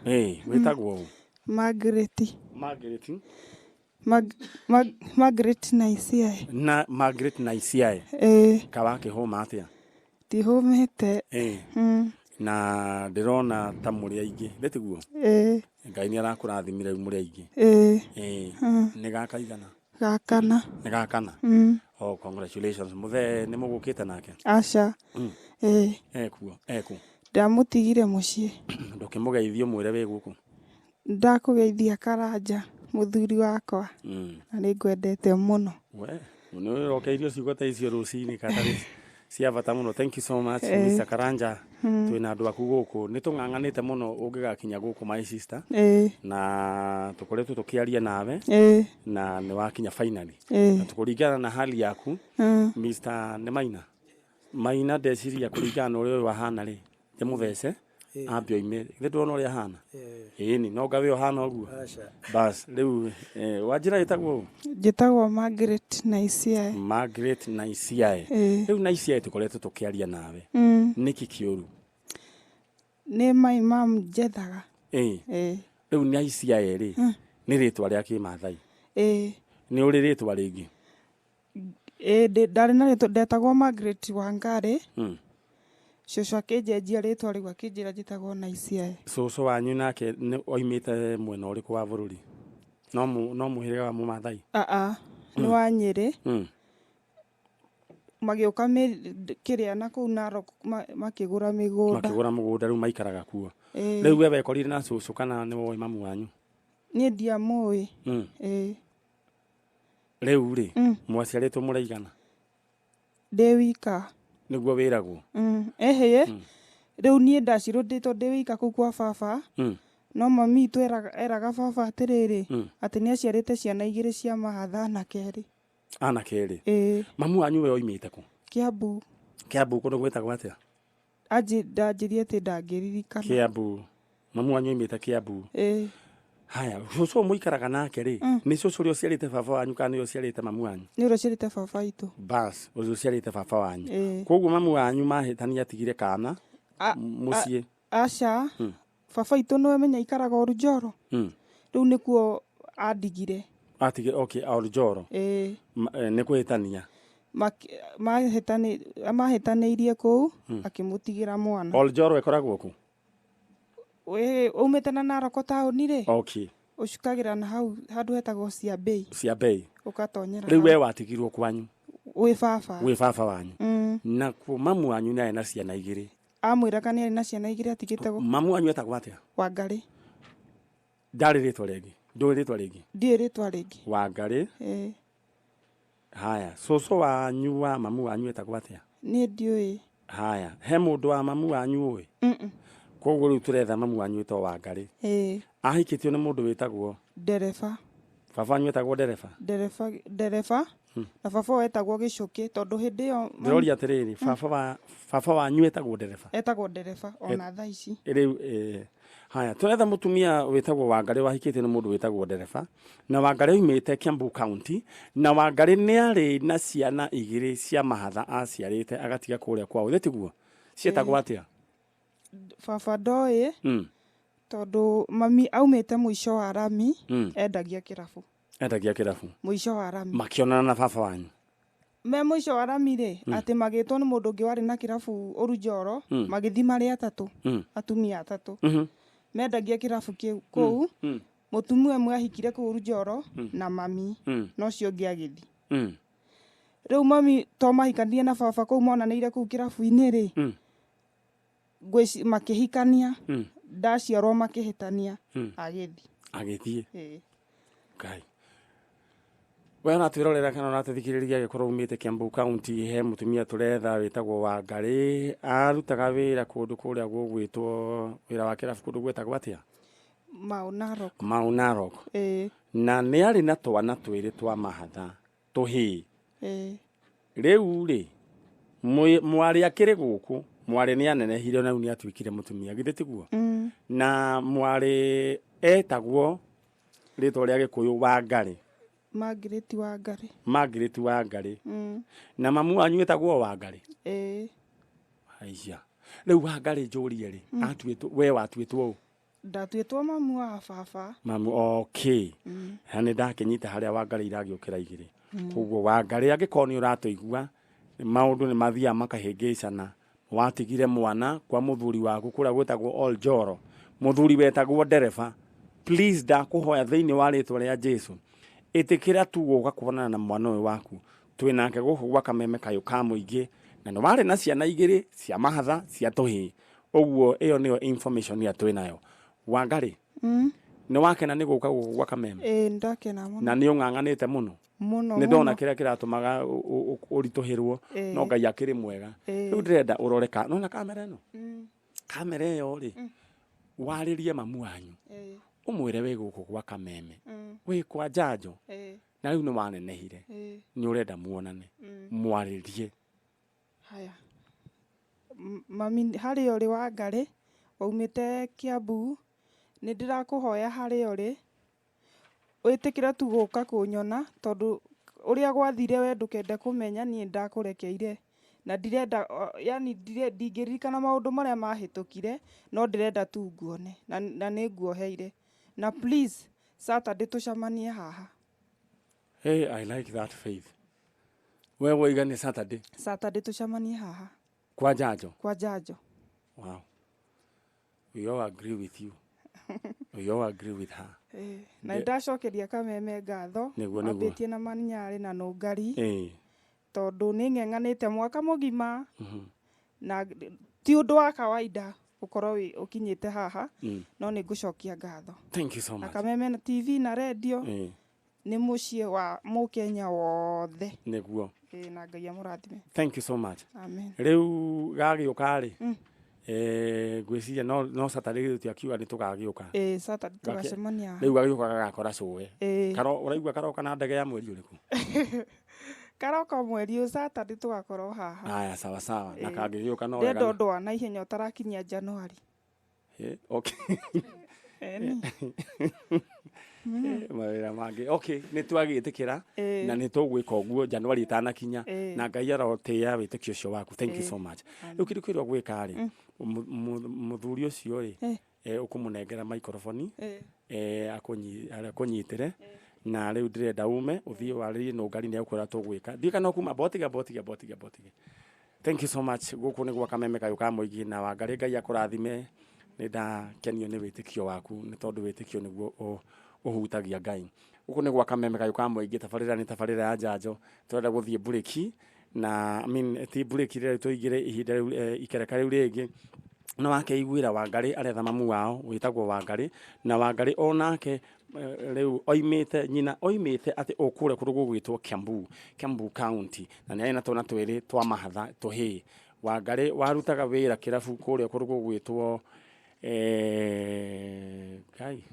Ĩĩ, wĩtagwo ũ? Margaret. Margaret. Margaret Naisiae. Na Margaret Naisiae. Ĩĩ. Kawakĩhũma atĩa? Ndihũmĩte. Ĩĩ. Na ndĩrona ta mũrĩ aingĩ, githĩ tiguo? Ĩĩ. Ngai nĩ arakũrathimire rĩu mũrĩ aingĩ. Ĩĩ. Ĩĩ. Nĩ gakaigana? Gakana. Nĩ gakana? Oh, congratulations. Mũthee nĩ mũgũkĩte nake? Aca. Ĩĩ. Ekuo, eku. Ndamũtigire mũciĩ. Ndũkĩmũgeithie ũmwĩre wĩ gũkũ. Ndakũgeithia Karanja, mũthuri wakwa, na nĩ ngwendete mũno. We, nĩ ũrokeirio ciugo ta icio rũcinĩ katarĩ cia bata mũno. Thank you so much, Mr. Karanja. Twĩna andũ aku gũkũ. Nĩ tũng'ang'anĩte mũno ũngĩgakinya gũkũ, my sister. Na tũkoretwo tũkĩaria nawe na nĩ wakinya finally. Na kũringana na hali yaku, Mr. nĩ Maina. Maina ndeciria kũringana na ũrĩa ũyũ ahana rĩ, ndĩmũthece ambe oime. Githĩ ndũrona ũrĩa ahana? Ĩni, no ngawe ũhana ũguo. Bas, rĩu wanjĩra wĩtagwo ũ? Njĩtagwo Margaret Naisiae. Margaret Naisiae. Rĩu Naisiae tũkoretwo tũkĩaria nawe. Nĩkĩ kĩũru? Nĩ my mom njethaga. Ĩĩ. Rĩu Naisiae rĩ, nĩ rĩtwa rĩa kĩmathai? Ĩĩ. Nĩ ũrĩ rĩtwa rĩngĩ? Ĩĩ ndarĩ na rĩtwa, ndetagwo Margaret Wangari. Cũcũ akĩnjenjia rĩtwa rĩu akĩnjĩra njĩtagwo Naisiae. Cũcũ wanyu nake nĩ oimĩte mwena ũrĩkũ wa bũrũri? No no mũhĩrĩga wa Mũmathai? Aa, nĩ wa Nyĩrĩ. Magĩũka kĩrĩa na kũu Narok makĩgũra mĩgũnda. Makĩgũra mũgũnda rĩu maikaraga kuo. Rĩu we wekorire na cũcũ kana nĩ woĩ mamu wanyu? Niĩ ndiamũĩ. Ĩĩ. Rĩu rĩ, mwaciarĩtwo mũraigana? Ndĩ wika. Nĩguo wĩragwo? Ĩhĩ, rĩu niĩ ndacirwo ndĩtwo ndĩ wika kũu kwa baba, no mami witũ eraga baba atĩrĩrĩ, atĩ nĩ aciarĩte ciana igĩrĩ cia mahatha anake erĩ. Anake erĩ? Ĩĩ. Mamu wanyu we oimĩte kũ? Kĩambu. Kĩambu kũndũ gwĩtagwo atĩa? Ndanjĩrie atĩ ndangĩririkana. Kĩambu. Mamu wanyu oimĩte Kĩambu. Ĩĩ. Haya, cũcũ ũyũ mũikaraga nake rĩ, nĩ cũcũ ũrĩa ũciarĩte baba wanyu kana nĩ ũrĩa ũciarĩte mamu wanyu? Nĩ ũrĩa ũciarĩte baba witũ. Bas, ũrĩa ũciarĩte baba wanyu. Ĩĩ. Koguo mamu wanyu mahĩtania atigire kana mũciĩ? Aca, baba witũ nĩwe menya aikaraga Orujoro. Rĩu nĩkuo andigire. Atigire, okay, Orujoro. Ĩĩ. Nĩ kũhĩtania. Mahĩtanĩirie kũu, akĩmũtigĩra mwana. Orujoro ĩkoragwo kũ? Umĩte na Narok taũni rĩ, Okay. Ũcukagĩra na hau handũ hetagwo Ciambei. Ciambei. Ũgatonyera. Rĩu we watigirwo kwanyu? Gwĩ baba. Gwĩ baba wanyu. Na kuo mamu wanyu nĩ arĩ na ciana igĩrĩ? Amwĩraga nĩ arĩ na ciana igĩrĩ atigĩte. Mamu wanyu etagwo atĩa? Wangarĩ. Ndarĩ rĩtwa rĩngĩ? Ndũĩ rĩtwa rĩngĩ? Ndiũĩ rĩtwa rĩngĩ. Wangarĩ. Ĩĩ. Haya, cũcũ wanyu wa mamu wanyu etagwo atĩa? Niĩ ndiũĩ. Haya, he mũndũ wa mamu wanyu ũĩ? Koguo rĩu tũretha mamu wanyu wĩtagwo Wangarĩ. Ĩĩ. Ahikĩtio nĩ mũndũ wĩtagwo? Ndereba. Baba wanyu etagwo ndereba? Ndereba, ndereba. Na baba ũyũ etagwo Gĩcũkĩ tondũ hĩndĩ ĩyo Ndĩroria atĩrĩrĩ, baba wanyu etagwo ndereba? Etagwo ndereba ona thaa ici. Rĩu haya, tũretha mũtumia wĩtagwo Wangarĩ wahikĩtio nĩ mũndũ wĩtagwo ndereba, na Wangarĩ oimĩte Kiambu County, na Wangarĩ nĩ arĩ na ciana igĩrĩ cia mahatha aciarĩte agatiga kũrĩa kwao, githĩ tiguo? Ciĩtagwo atĩa? Baba ndoĩ tondũ mami aumĩte mũico wa rami, endagia kĩrabu. Endagia kĩrabu. Mũico wa rami. Makĩonana na baba wanyu? Me mũico wa rami rĩ, atĩ magĩtwo nĩ mũndũ ũngĩ warĩ na kĩrabu Ũrunjoro, magĩthiĩ marĩ atatũ, atumia atatũ. Mendagia kĩrabu kĩu kũu, mũtumia ũmwe ahikire kũu Ũrunjoro na mami, na ũcio ũngĩ agĩthiĩ. Rĩu mami to mahikanirie na baba kũu monanĩire kũu kĩrabu-inĩ rĩ, makĩhikania, ndaciarwo makĩhĩtania, agĩthiĩ. Agĩthiĩ. Ĩĩ. Ngai. We ũratwĩrorera kana ũratũthikĩrĩria angĩkorwo umĩte Kiambu County, he mũtumia tũretha wĩtagwo Wangarĩ, arutaga wĩra kũndũ kũrĩa gũgwĩtwo wĩra wa kĩrabu kũndũ gwĩtagwo atĩa? Mau Narok. Mau Narok. Ĩĩ. Na nĩ arĩ na twana twĩrĩ twa mahatha tũhĩĩ. Ĩĩ. Rĩu rĩ, mwarĩ akĩrĩ gũkũ, mwarĩ nĩ anenehire na rĩu nĩ atuĩkire mũtumia, githĩ tiguo? Na mwarĩ etagwo rĩtwa rĩa Gĩkũyũ Wangarĩ. Margaret Wangarĩ. Margaret Wangarĩ. Na mamu wanyu etagwo Wangarĩ? Ĩĩ. Aiya. Rĩu Wangarĩ njũrie rĩ, atuĩtwo, we watuĩtwo ũ? Ndatuĩtwo mamu wa baba. Mamu, okay. Na nĩ ndakĩnyita harĩa Wangarĩ iragĩũkĩra igĩrĩ. Koguo Wangarĩ, angĩkorwo nĩ ũratũigua, maũndũ nĩ mathiaga makahĩngĩcana. Watigire mwana kwa mũthuri waku kũrĩa gwĩtagwo Oljoro, mũthuri wetagwo ndereba. Please, ndakũhoya thĩinĩ wa rĩtwa rĩa Jesu, ĩtĩkĩra tu gũka kuonana na mwana ũyũ waku twĩ nake gũkũ gwa Kameme Kayũ ka Mũingĩ. Na nĩ warĩ na ciana igĩrĩ cia mahatha cia tũhĩĩ. Ũguo ĩyo nĩyo information ĩrĩa twĩ nayo. Wangarĩ, nĩ wakena nĩ gũka gũkũ gwa Kameme? Ĩĩ, ndakena mũno. Na nĩ ũng'ang'anĩte mũno. Mũno. Nĩ ndona kĩrĩa kĩratũmaga ũritũhĩrwo, no Ngai akĩrĩ mwega. Rĩu ndĩrenda ũrore ka nona kamera ĩno, kamera ĩyo rĩ, warĩrie mamu wanyu, ũmwĩre wĩ gũkũ gwa Kameme, wĩ kwa Njanjo, na rĩu nĩ wanenehire, nĩ ũrenda muonane, mwarĩrie. Haya. Mami, harĩa ũrĩ Wangarĩ, waumĩte Kiambu, nĩ ndĩrakũhoya harĩa ũrĩ, wĩtĩkĩre tu gũka kũnyona, tondũ ũrĩa gwathire we ndũkende kũmenya, niĩ ndakũrekeire na ndirenda, yani ndingĩririkana maũndũ marĩa mahĩtũkire, no ndĩrenda tu nguone na nĩ nguoheire, na please, Saturday tũcemanie haha. Hey, I like that faith. We woiga nĩ Saturday? Saturday tũcemanie haha. Kwa Njanjo? Kwa Njanjo. Wow, we all agree with you, we all agree with her. Na nĩndacokeria Kameme ngatho. Nĩguo. Ambĩtie na Manyarĩ na Nũngari, tondũ nĩ ng'eng'anĩte mwaka mũgima, na ti ũndũ wa kawaida gũkorwo wĩ ũkinyĩte haha, no nĩ ngũcokia ngatho. Thank you so Na much. Kameme na TV na radio nĩ mũciĩ wa mũkenya wothe. Ĩĩ, na Ngai amũrathime. Thank you so much. Amen. Rĩu gagĩũka rĩ, ngwĩciria no Saturday tũtiakiuga nĩ tũgagĩũka. Ĩĩ, Saturday tũgacemania haha. Rĩu gagĩũka gagakora cũwe. Ĩĩ. Karo ũraigua karoka na ndege ya mweri ũrĩkũ? Karoka mweri ũyũ, Saturday tũgakorwo haha. Aya, sawa sawa. Na kangĩgĩũka no ndĩrenda wega. Ũndũ wa naihenya ũtarakinyia January. Okay. Ĩni. Mawĩra mangĩ, okay, nĩ twagĩtĩkĩra na nĩ tũgwĩka ũguo January ĩtanakinya. Na Ngai arotĩĩa wĩtĩkio ũcio waku. Thank you so much. Rĩu kĩndũ kĩrĩa ũgwĩka rĩ, mũthuri ũcio rĩ, ũkũmũnengera microphone, akũnyitĩre. Na rĩu ndĩrenda ume ũthiĩ warĩrie Nũngari, nĩ egũkwĩra tũgwĩka. Ndiũĩ kana ũkuma botiga botiga botiga botiga. Thank you so much. Gũkũ nĩ gwa Kameme Kayũ ka Mũingĩ. Na Wangarĩ, Ngai akũrathime. Nĩ ndakenio nĩ wĩtĩkio waku, nĩ tondũ wĩtĩkio nĩguo ũhutagia Ngai. Gũkũ nĩ gwa Kameme Kayũ ka Mũingĩ. Tabarĩra nĩ tabarĩra ya Njanjo. Tũrenda gũthiĩ mburĩki na, I mean, ti mburĩki, rĩrĩa tũingĩre ihinda rĩu, ikereka rĩu rĩngĩ. Na wakeiguĩra Wangarĩ aretha mamu wao wĩtagwo Wangarĩ. Na Wangarĩ onake rĩu oimĩte nyina oimĩte atĩ ũkũrĩa kũndũ gũgwĩtwo Kiambu, Kiambu County, na nĩ arĩ na twana twĩrĩ twa mahatha tũhĩĩ. Wangarĩ warutaga wĩra kĩrabu kũrĩa kũndũ gũgwĩtwo Ngai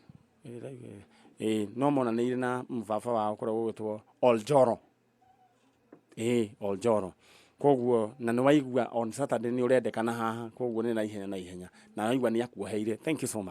no monanĩire na mũbaba wao kũrĩa gũgwĩtwo Oljoro, Oljoro. Koguo na nĩ waigua on Saturday nĩ ũrendekana haha, koguo nĩ na ihenya na ihenya, na waigua nĩ akuoheire. Thank you so much.